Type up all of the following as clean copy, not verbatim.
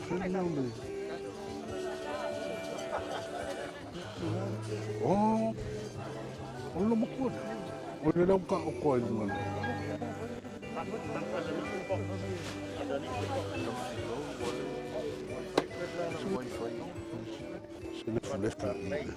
Fea le mea o le Oh, o le matua lea. O le lea ua taoto ai i luga nei. Se lefulefu i i.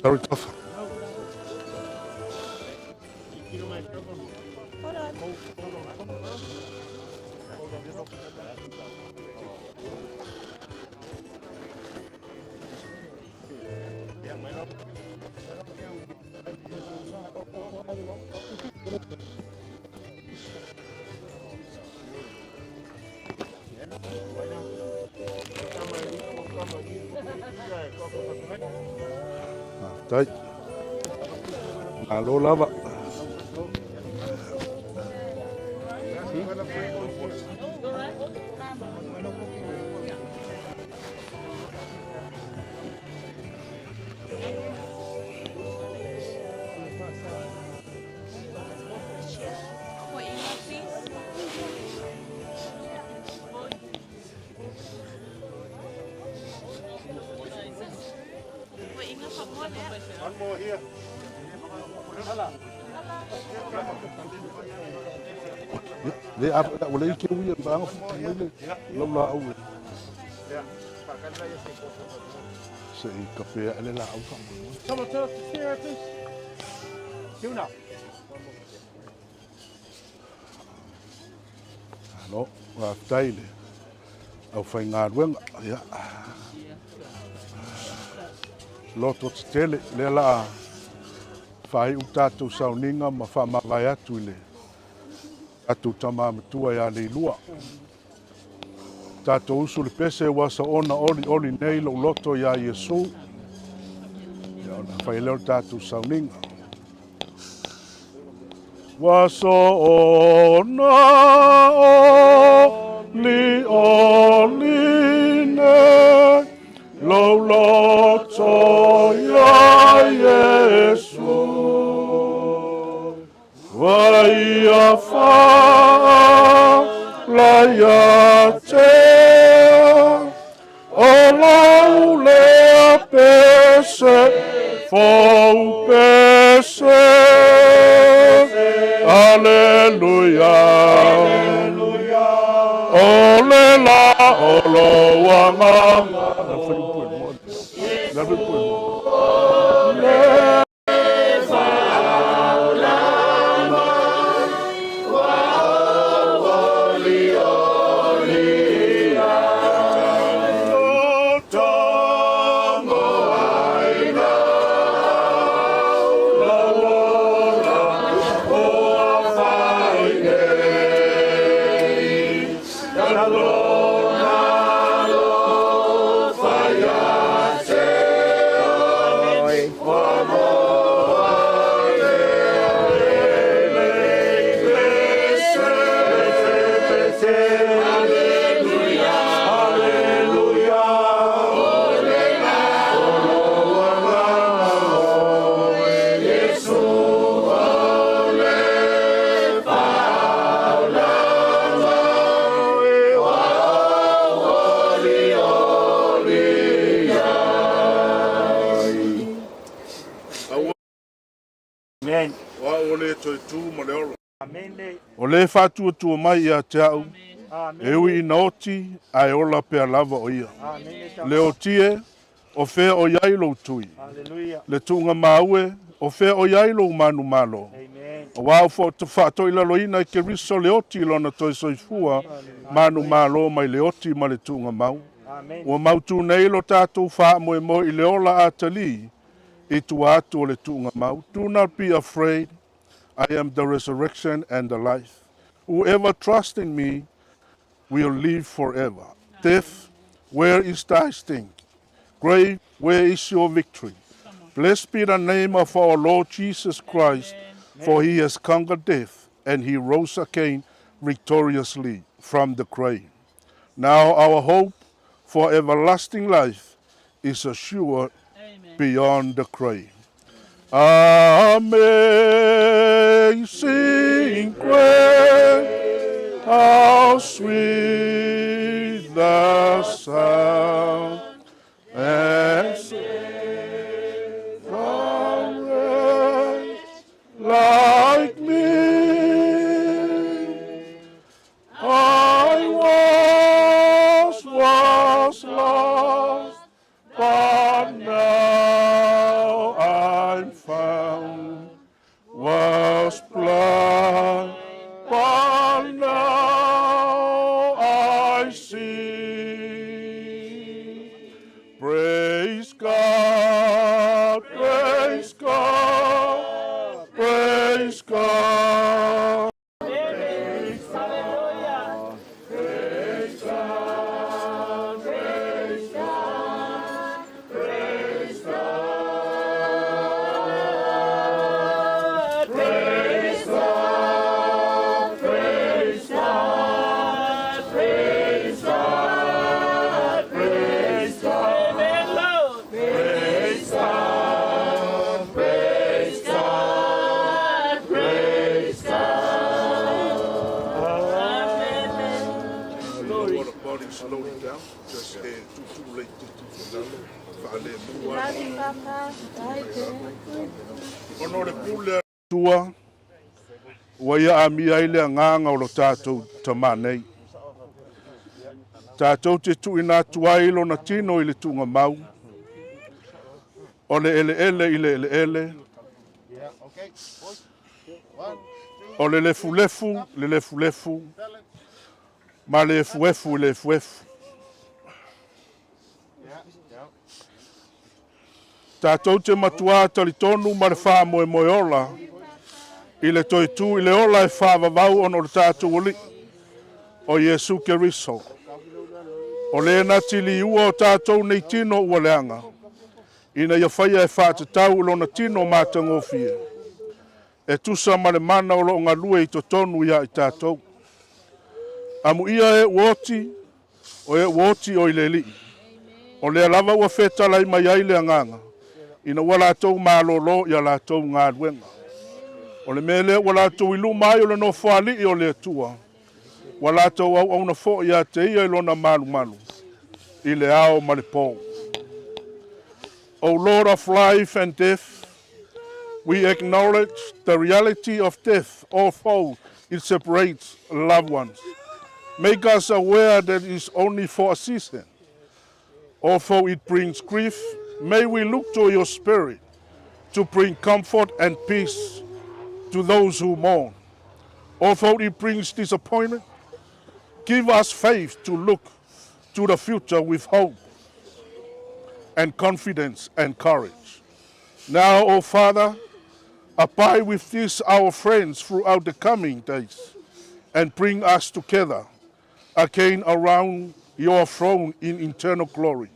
Sorry, Tofa. Faafetai. Malo lava. Le a ua le ike uia vaega mai le lau laau e. Se i kape ae le laau faamolemole. Malo, faafetai i le aufaigaluega. Ia. Loto tetele, lea la a faaiu tatou sauniga ma faamavae atu i le tatou tama matua ia Leilua. Tatou usu le pese ua saona oli oli nei lou loto iā Iesu. Ia ona fai lea o le tatou sauniga. Ua soona oli oli nei lou loto iā Iesu. Ua ia faa la ia tea, o lau lea pese, fou pese. Aleluia. O le la o lou agaga. Amen. O au o le toe tu ma le ola. Amen. O le faatuatua mai ia te au, e ui ina oti, ae ola pea lava o ia. Le oti e, o fea o i ai lou tui. Le tuugamau e, o fea o i ai lou manumalo. Auā ua faatoilaloina e Keriso le oti i lona toe soifua manumalo mai le oti ma le tuugamau. Ua mautū nei lo tatou faamoemoe i le ola atalii i tua atu o le tuugamau. Do not be afraid. I am the resurrection and the life. Whoever trusts in me will live forever. Death, where is thy sting? Grave, where is your victory? Blessed be the name of our Lord Jesus Christ, for he has conquered death and he rose again victoriously from the grave. Now our hope for everlasting life is assured beyond the grave. Amazing grace, how sweet the sound that saved a wretch like me. I once was lost, but now I'm found. Was blind, but now I see. Praise God, praise God, praise God. Hallelujah. Praise God, praise God, praise God. Praise God, praise God, praise God, praise God. Amen, Lord. Praise God, praise God, praise God. Amen. Glory. Body slowly down. Just tutu le tutu whale mua. Love you, Papa. Bye. Ona o le pule tua, ua ia amia ai le agaga o lo tatou tamā nei. Tatou te tuuina atu ai lona tino i le tuugamau, o le eleele i le eleele, o le lefulefu le lefulefu, ma le efuefu i le efuefu. Tatou te matuā talitonu ma le faamoemoe ola i le toe tū i le ola e faavavau ona o le tatou Alii o Iesu Keriso. O le na tiliua o tatou nei tino ua leaga, ina ia faia e faatatau i lona tino matagofie. E tusa ma le mana o loo galue i totonu ia i tatou. Amuia e ua oti, o e ua oti o i le Alii. O lea lava ua fetalai mai ai le agaga, ina ua latou malolo ia latou galuega. O le mea lea ua latou i luma ai o le nofoalii o le Atua, ua latou auauna foi ia te ia i lona malumalu, i le ao ma le pō. O Lord of life and death, we acknowledge the reality of death, although it separates loved ones. Make us aware that it is only for a season. Although it brings grief, may we look to your Spirit to bring comfort and peace to those who mourn. Although it brings disappointment, give us faith to look to the future with hope and confidence and courage. Now, O Father, abide with these our friends throughout the coming days and bring us together again around your throne in eternal glory.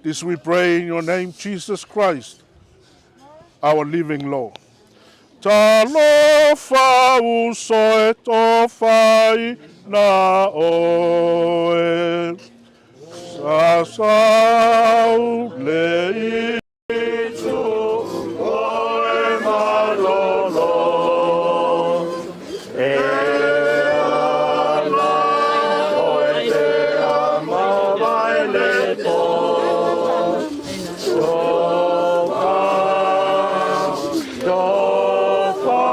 This we pray in your name, Jesus Christ, our living Lord. Talofa uso e tofai na oe. Sa sau le itu oe malolo. E ana oe te ama vai le po. Tofa, tofa.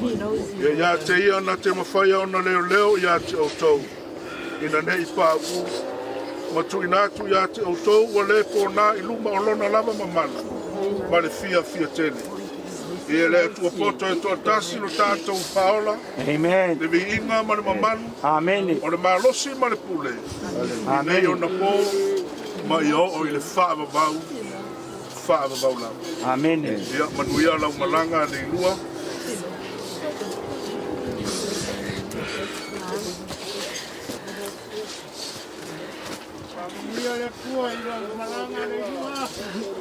Ia ia te ia na te mafaia ona leoleo ia te outou, ina ne i pauu, ma tuuina atu ia te outou ua le pona i luma o lona lava mamalu ma le fiafia tele. Ia le Atua poto e toatasi lo tatou Faaola, Amen. le viiga ma le mamalu, Amen. o le malosi ma le pule, i nei ona po ma ia oo i le faavavau, faavavau lava. Amen. Ia manuia lau malaga le ilua.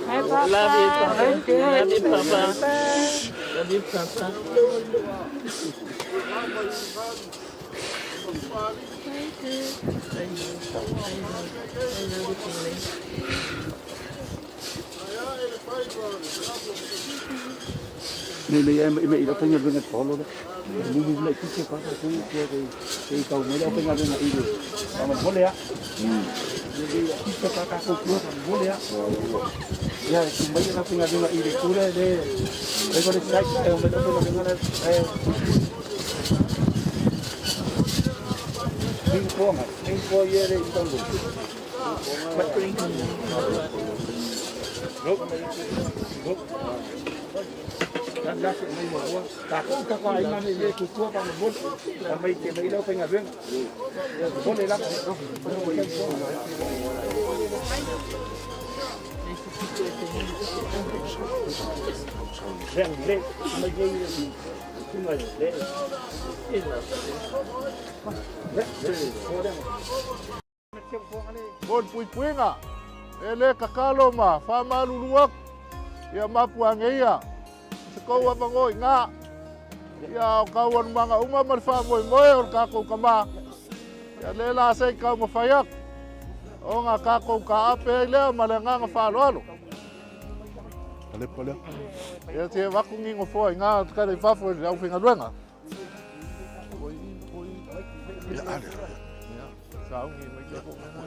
Hi, Papa. Love you, Papa. Love you, Papa. Love you, Papa. I love you, Polly. Nei nei e me ila penga venga tolo le. Mu mu le kike pa pa ku ke ke ke kau me le penga venga ile. Pa ma mole ya. Nei nei kike pa ka ku ku pa mole ya. Ya ku mai la penga venga ile ku le le. Le ko le sai e me le penga venga le e. Ning ko nga, ning ko ye le itango. Mo le puipuiga, e le kakalo ma faamalulu aku ia mapuage ia i se kou avanoa iga ia o kauanumaga uma ma le faamoemoe o le kakou kama ia le la se i taumafai aku ona kakou kaape ai lea ma le agaga faaaloalo. Ia te avatu ni nofoa iga kale i fafo i le aufaigaluega. Ia, sauni mai ke ko mena.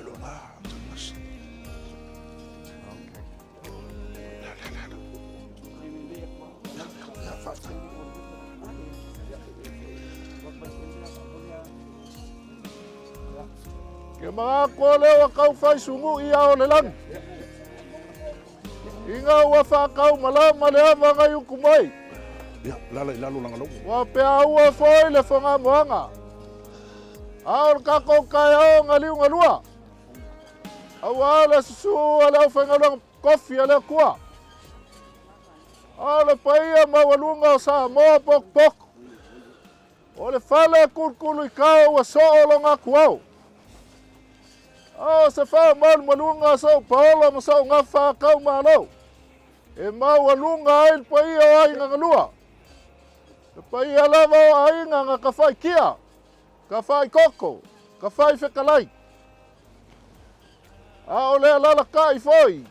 Ke magakoa lea ua kau fai sugu i ao le lagi. Inga ua whakau malama le ava ngai uku mai. Ia, lala i lalo langa logo. Ua pea ua foi le whanga moanga. A o le kakou kai ao ngaliu ngalua. Aua le susu a le au whaingaluanga kofi a le akua. A o le paia maualuga o Samoa pokopoko. O le fale kulukulu i kao ua soo loga aku ao. A o se faamalumaluga o sou paola ma sou gafa kau malo. E maualuga ai le paia o aiga galua. Le paia lava o aiga na ka fai kia, ka fai koko, ka fai fekalai. A o le alalakai foi,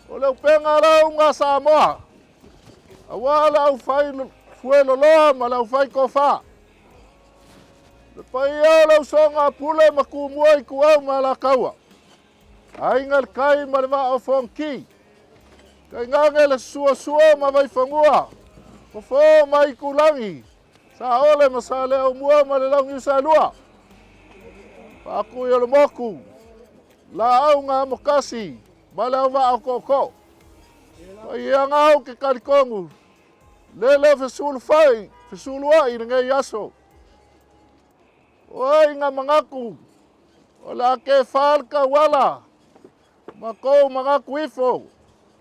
o le upega lauga a Samoa, aua le aufai fueloloa ma le aufai tofa. Le paia o le usoga a Pule ma Tumua Ituau ma Alataua, Aiga i le Tai ma le Vaa o Fonoti, tainane le Suasua ma Vaifanua, Fofo ma Itulagi, Saole ma Saleaaumua ma le Launiu Saelua, Faatui o le Motu, Laau na Amokasi ma le Auvaa o Tootoo. Paia na ou te talitonu, lele fesulufai, fesuluai i lenei aso. O ai na manatu, o le a kefa le tauala ma kou manatu ifo,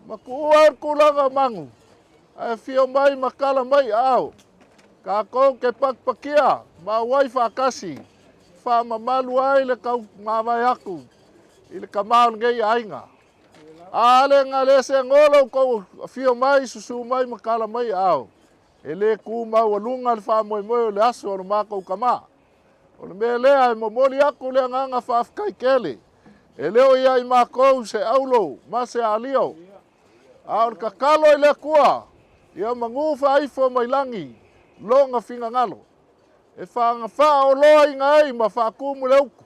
ma tuua le tulaga o manu, ae afio mai ma tala mai aao. Tatou ke pakipakia ma auai faatasi, faamamalu ai le tau mavae atu i le kama o lenei aiga. A ale na le sego lo outou afio mai, susu mai ma tala mai aao, e le tu maualuga le faamoemoe o le aso o le matou kama. O le mea lea e momoli aku le agaga faafetai tele, e le o ia i matou se aulo ma se aalio, a o le tatalo i le Atua, ia manu faaifo mai lagi lona finagalo, e faaoloaina ai ma faatumu le utu,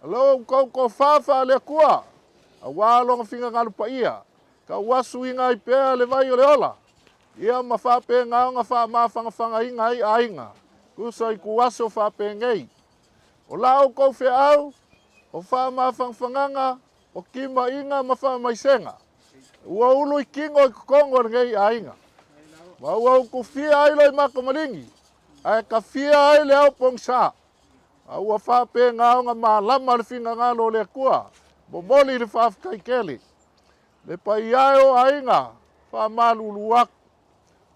lo outou tofa faale-Atua, aua lona finagalo paia, tauasuina ai pea le vai o le ola. Ia ma faapena ona faamafagafagaina ai aiga, tusa i ituaso faapenei. O la outou feau, o faamafagafagaga, o timaiga ma faamaisega, ua ulu i tino i totonu o lenei aiga, ma ua utufia ai loimata maligi, ae tafia ai le ao pogisa, a ua faapena ona malama le finagalo o le Atua. Momoli le faafetai tele. Le paia e o aiga, faamalulu atu.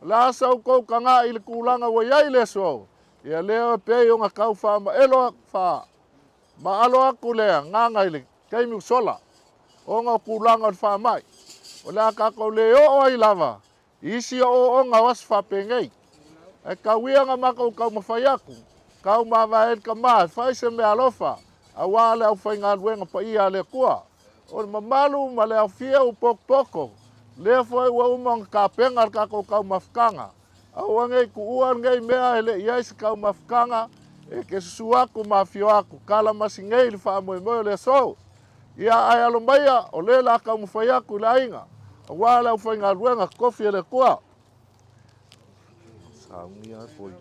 O le a sa outou taga'i i le tulaga ua i ai le aso, ia lea e pei ona tau faamaelo faamaalo atu le agaga i le taimi ua sola, ona o tulaga o le faamai. O le a tatou le oo ai lava i isi ooooga o aso faapenei. Ae tau ia na matou taumafai atu, tau mavae ai le tama e fai se meaalofa, aua le aufaigaluega paia a le Atua. O le mamalu ma le aofia ua potopoto, lea foi ua uma ona tapena le tatou taumafataga. Aua nei tuua lenei mea e le i ai se taumafataga, e te susu atu ma afio atu, tala masinei le faamoemoe o le aso. Ia ae alo maia, o lea o le a taumafai atu i le aiga, aua le aufaigaluega totofi a le Atua. Saunia foi.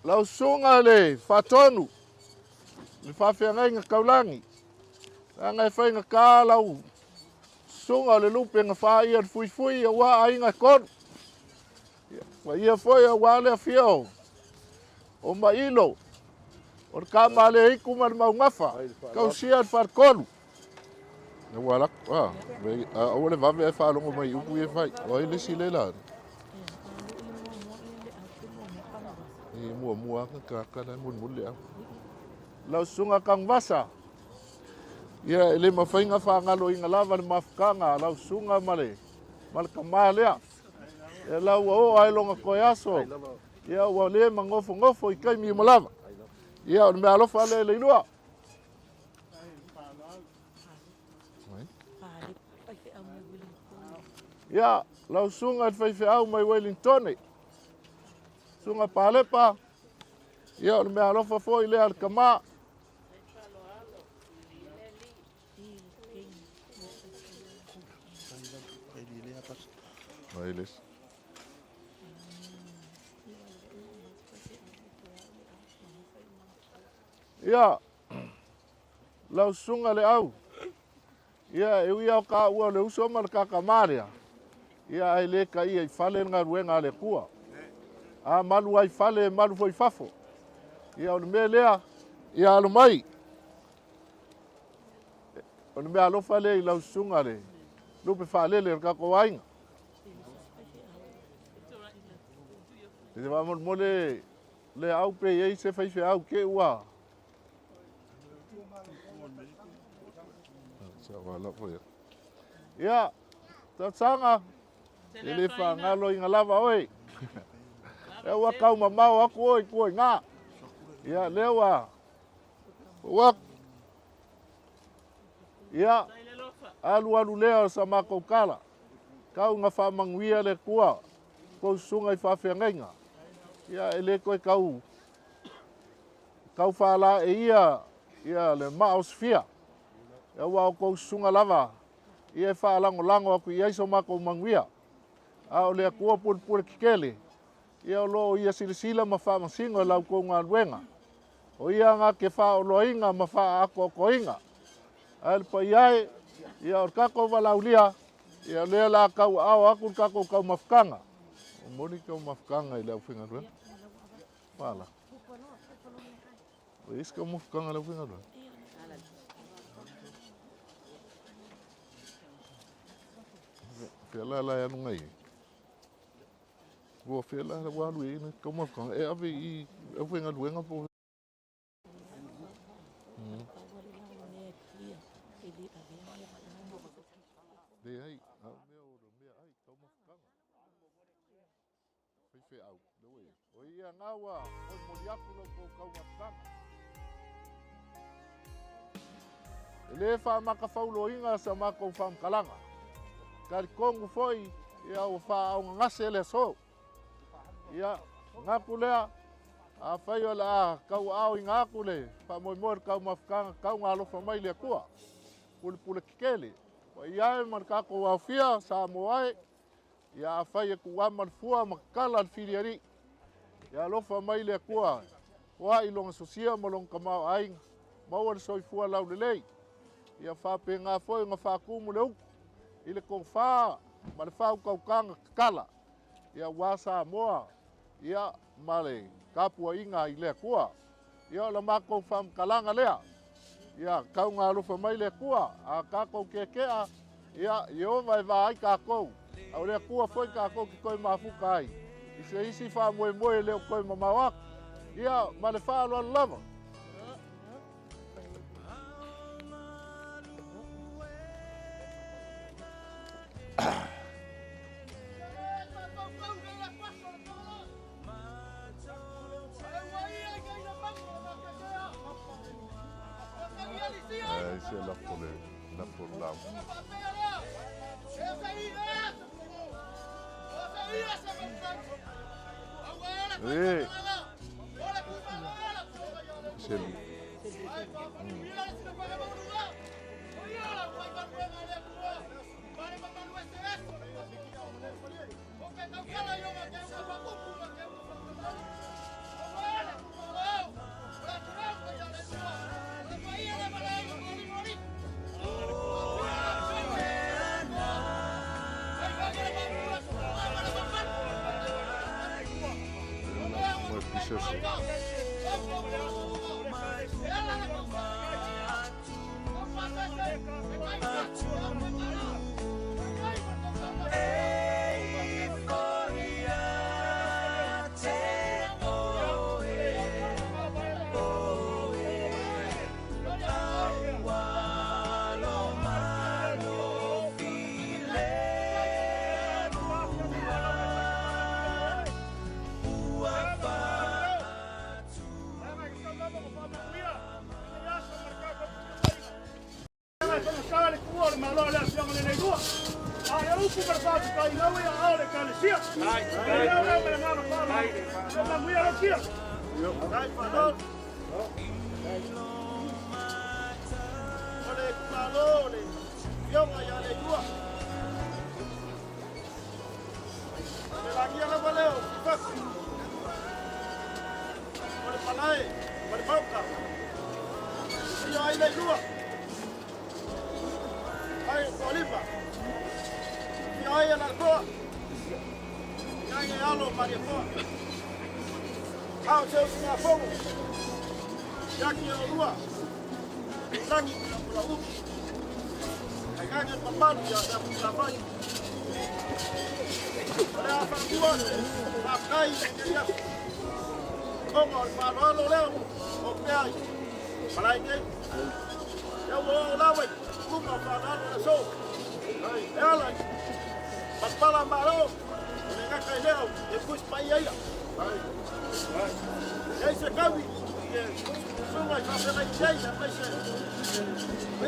Lau susuga i le Faatonu, le faafeagaiga taulagi, leaga e faigata lau susuga o le lupe na faia le fuifui aua aiga e tolu. Paia foi aua le afio o Mailo, o le tama a le Itu ma le Maugafa, tausia le faletolu. Ua ala atu, aua le vave ae faalogo mai i upu ia e fai. O ai le isi le la? E muamua lava tagata la e mulimuli le au. Lau susuga Tanuvasa, ia e le mafai ona faagaloina lava le mafutaga a lau susuga ma le ma le tama lea. Ia la ua oo lava i lona toe aso, ia ua le manofonofo i taimi uma lava. Ia o le mea alofa lea i le ilua. Ia, lau susuga i le faifeau mai Wellingtone, susuga Palepa, ia o le mea alofa foi lea a le tama. Mai le isi. Ia, lau susuga le au, ia e ui lava o taua o le uso ma le tatamā lea, ia ae le taia i fale le galuega a le Atua. A malu ai fale, e malu foi i fafo. Ia o le mea lea, ia alo mai. O le mea alofa lea i lau susuga le lupe faalele o le tatou aiga. E te faamolemole le au pe i ai se faifeau te ua. Ia, tausaga, e le faagaloina lava oe. Lea ua tau mamao atu oe i tua i ina. Ia, lea ua ua Ia, alualu lea o sa matou tala. Tau ina faamanuia le Atua tou susuga i faafeagaiga. Ia, e le toe tau tau faalaeia ia le maa osofia. Aua o tou susuga lava ia e faalagolago atu i ai so matou manuia. A o le Atua pulepule tetele, ia o lo o ia silasila ma faamasino i la outou galuega. O ia na te faaoloaina ma faaatoatoaina. Ae le paia e, ia o le tatou valaaulia, ia lea o le a tauaao atu le tatou taumafataga. O moni taumafataga i le aufaigaluega. Wala. O isi taumafataga i le aufaigaluega. Fea la la e alu ngai ai? Ua fea la ua alu i ai taumafataga e ave i aufaigaluega po Leai, a o mea o le mea ai taumafataga. Faifeau, le ua ia. O ia ngā ua molimoli atu la outou taumafataga. E le faamatafauloina sa matou faamatalaga. Talitonu foi ia ua faaaaogagase le aso. Ia, manatu lea, afai o le a tauaaoina atu le faamoemoe o le taumafataga, tau ina alofa mai le Atua, pulepule tetele. Paia e ma le tatou aofia, Samoa e. Ia afai e tuuama le fua ma tatala le filialii, ia alofa mai le Atua, foai lona sosia ma lona tamaoaiga, maua le soifua laulelei. Ia faapena foi ona faatumu le utu i le tofa ma le faautautaga tatala, ia aua Samoa, ia ma le tapuaiga i le Atua. Ia o le matou faamatalaga lea, ia tauga alofa mai le Atua, a tatou tietea, ia Ieova e va ai tatou, a o le Atua foi tatou te toe mafuta ai i se isi faamoemoe e le o toe mamao atu. Ia, ma le faaaloalo lava. Ai se lafo le lafo le lau. E selu. Mo pisese.